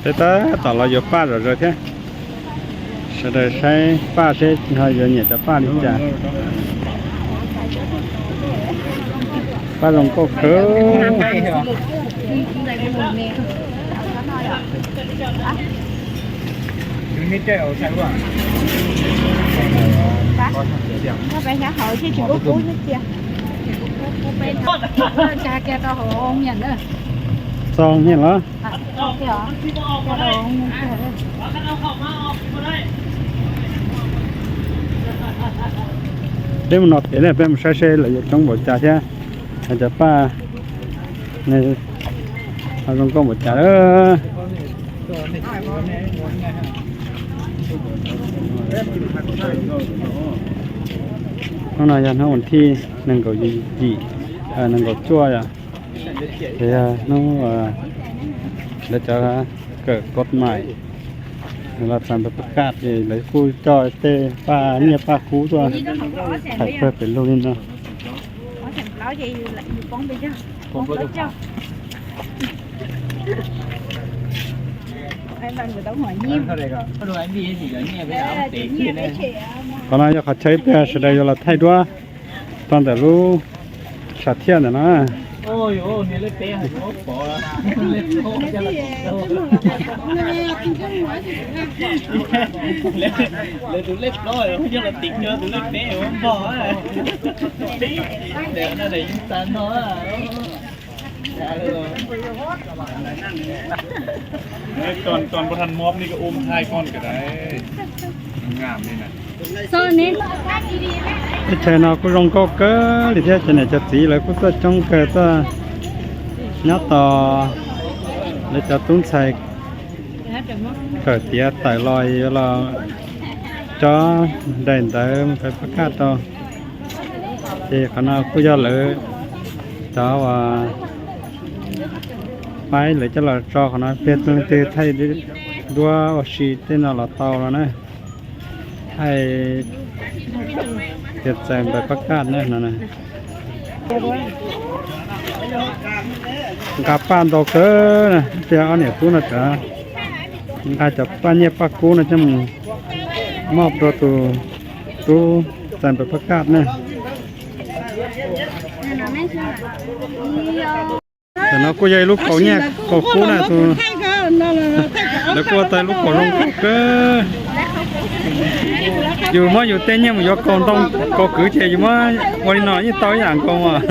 Peb tab tom los yuav paj zom zaws thiab. Sawv daws saib paj seb ho yuav nyiam cov paj li cas. Paj zoo nkauj kawg. Txog nyiaj los? Peb mus no pem na, peb mus saib seb lawv yuav coob npaum cas thiab. Cov paj zoo nkauj npaum cas. Hnub no yog hnub vas thij nees nkaum yim, nees nkaum cuaj yom. Ces yog hnub lawv cov kawm kod mais los txais npawb pab kaj ces lawv kuj coj tej paj nyiaj paj kub tuaj thaiv pawg pem lug li no. Qhov no yog qhov chaw ib pliag sawv daws yuav los thaij duab rau ntawm lub sam thiaj ntawm no. Lawv tus lej plaub yog los tim tus lej peb ua npog. Con, con có thân mop nên có ôm hai con cái đấy. Ngảm đây này. Teb chaws no kuj zoo nkauj kawg li thiab, cov niam cov txiv lawv kuj tuaj coob kawg tuaj nyob tos lawv cov tub ntxhais kawm tiav tawm los yuav los tso daim ntawv mus pab kaj rau. Ces qhov no kuj yog lawv cov uas paib lawv coj los tso qhov no, pliag leej twg thaij duab ua si tej no los tau los na. Thaij tiav txais npawb pab kaj na no. Nqa paj ntau kawg, ib pliag ob niam tub no tseem nqa cov paj nyiaj paj kub no coj mus moj rau tus tub txais npawb pab kaj na. Tam no kuj yog ib lub kaus nyiaj kaus kub na tus, lawv kuj ua tau ib lub kaus zoo nkauj kawg. Yus muab yus tej nyiaj mus yuav kaus ntoo kaus kwv ces yus muab ua li no yeej tau ib yam nkaus mas.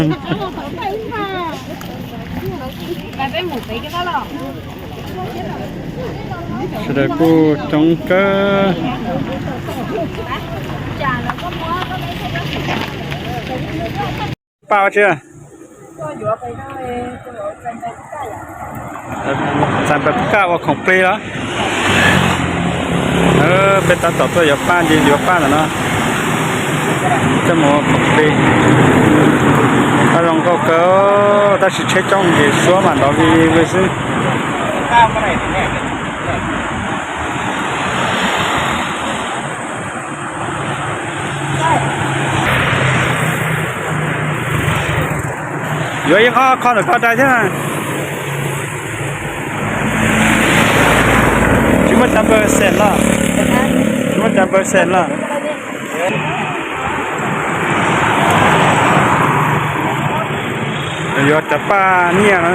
Sawv daws kuj coob kawg. Paj ua tsi? Txais npawb pab kaj ua khoom plig los? Peb tab tom tuaj yuav paj, ces yuav paj ntawm no coj mus ua khoom plig. Paj zoo nkauj kawg, tab sis tsheb coob ces suab mam nrov vij vij xwb. Yuav ib qho kho ntawm ko dai thiab na. Tsis muaj cov npawg xeem los? Tsis muaj cov npawg xeem los? Yuav cov paj nyiaj no,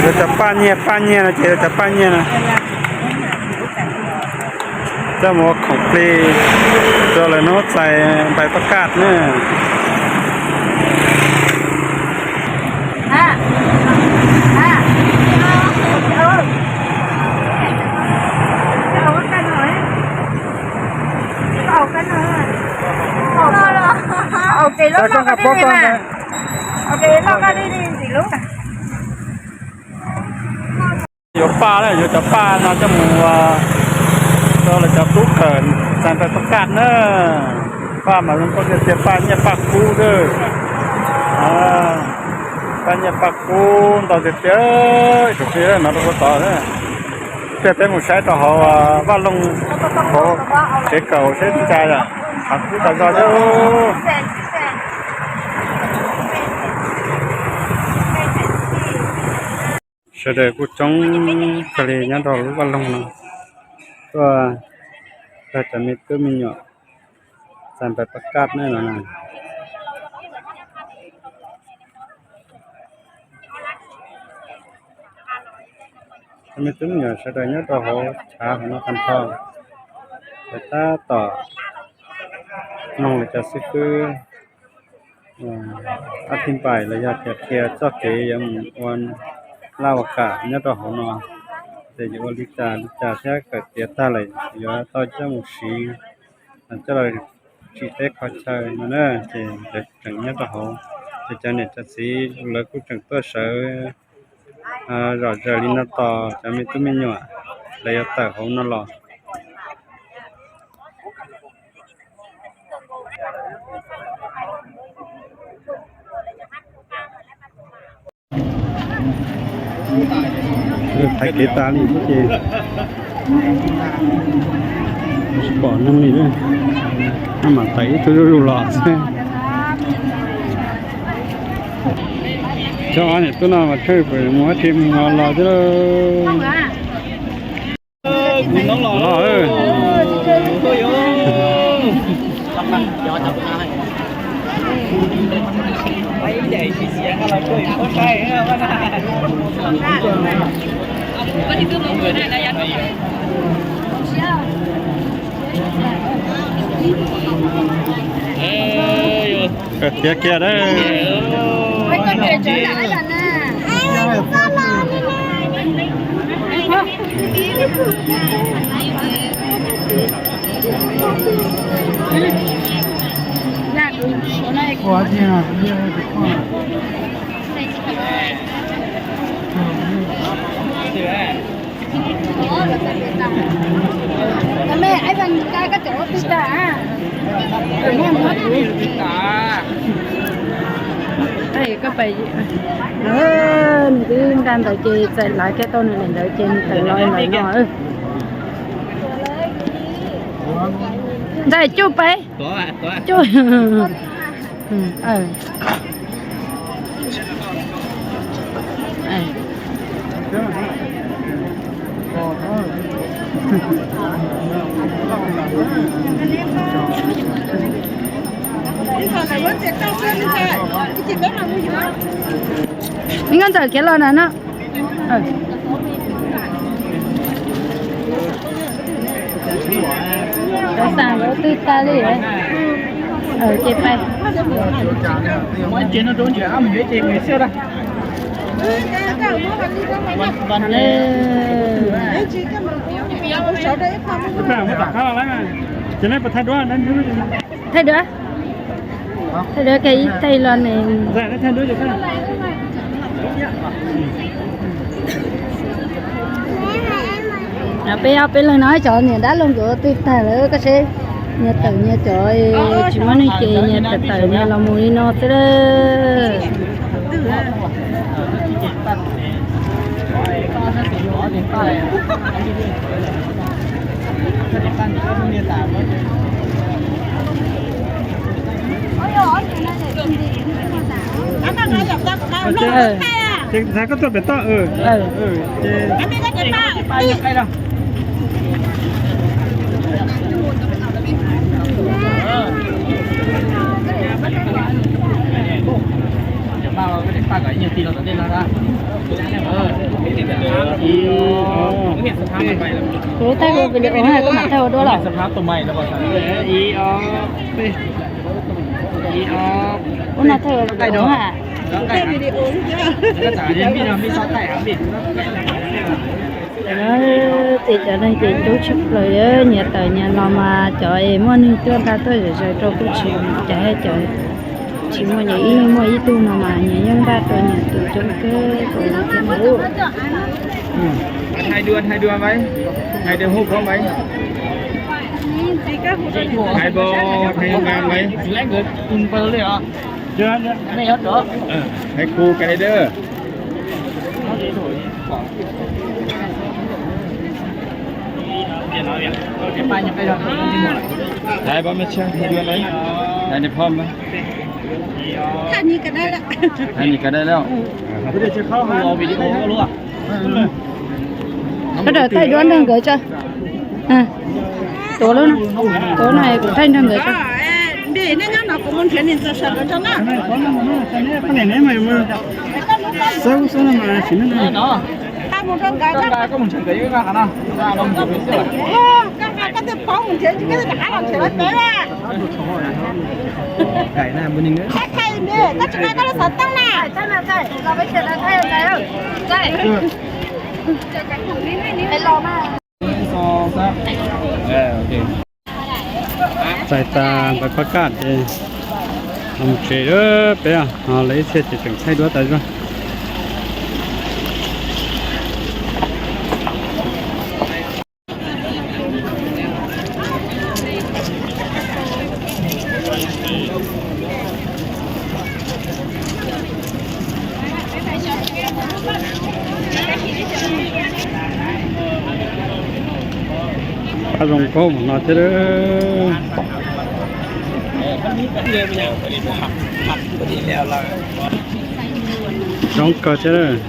yuav cov paj nyiaj, paj nyiaj no ces yuav cov paj nyiaj no coj mus ua khoom plig rau lawv hnub txais npais pab kaj na. Yuav paj na, yuav cov paj no coj mus rau lawv cov tub kawm txais npais pab kaj na. Paj mas zoo nkauj tiag tiag, paj nyiaj paj kub xwb. Paj nyiaj paj kub ntau tiag tiag, tsum qhia no rau koj tod na. Ib pliag peb mus saib rau hauv vaj loog hauv tsev kawm seb li cas yom, tshav kub tas zog thiab. Sawv daws kuj coob kawg li nyob rau lub vaj loog no, tuaj tag cov me tub me nyuam txais npais pab kaj ne no na. Cov me tub me nyuam sawv daws nyob rau hauv chav hauv no tag nrho, ces tab tom mloog lawv cov xib fwb ob thib npaim los yog tias qhia txoj kev yuav mus ua laj ua kam nyob rau hauv no, ces yuav ua li cas li cas thiab kawm tiav tag lawm yuav tau coj mus siv coj los tsim teb kho chaw no na. Ces lawv tseem nyob rau hauv, ces cov niam cov txiv lawv kuj tseem tuaj sawv zom zaws li no tos cov me tub me nyuam lawv yuav tawm hauv no los. Thaiv kev tas li thiab ces tsis pom neeg li, maj mam tawm ib tug zuj zus los xwb. Cov ob niam tub no mas tshwj pem mus dab tsi mus los thiab lauj. Los, kawm tiav kiag na. Nws twb nqa ntawd ces txawm lav kiag tau nws daim ntawd ces nws tawm los ntawm no. Ntxawm cuj pais, cuj. Nkauj Ntxawm khiav los na no. Cov xas nkawd twb tag li. Ces pais. Thaij duab, thaij duab, thaij los ne. Peb ob peb leeg no cov niam dab laug nkawd twb tag lawm, koj seb, nyias tawm nyias cov, tsis muaj neeg ces nyias tawm tawm nyias los mus li no xwb lawm. Ces koj tuaj pem toj. Kuv thaij video na, koj mam thaij ua dua los. Ua no thaij ua video na. Ces cov neeg ces coob tshaj plaws, nyias tawm nyias los mas cov es muaj neeg tuaj nqa tuaj zom zaws rau kuj tsis cas, cov tsis muaj ces ib muaj ib tug no mas nyias yeej npaj rau nyias tus coob kawg. Hais dua, hais dua mas, hais dua hu ko mas, hais bo, hais nqa mas. Hais khu ka hais dawb. Hais bo mas, hais dua mas, hais nws phom mas. Hais nws ka dai lawm. Video lub. Koj rawm thaij duab nrog nkawd tso. Tuav lub no, tuav no kuv thaij nrog nkawd tso. Txais tas npawg Paj Kaj ces mus tsev lawm peb, lawv ib txhia ces tseem thaij duab tas zog. Pab zoo nkauj mus no thiab. Zoo kawg thiab.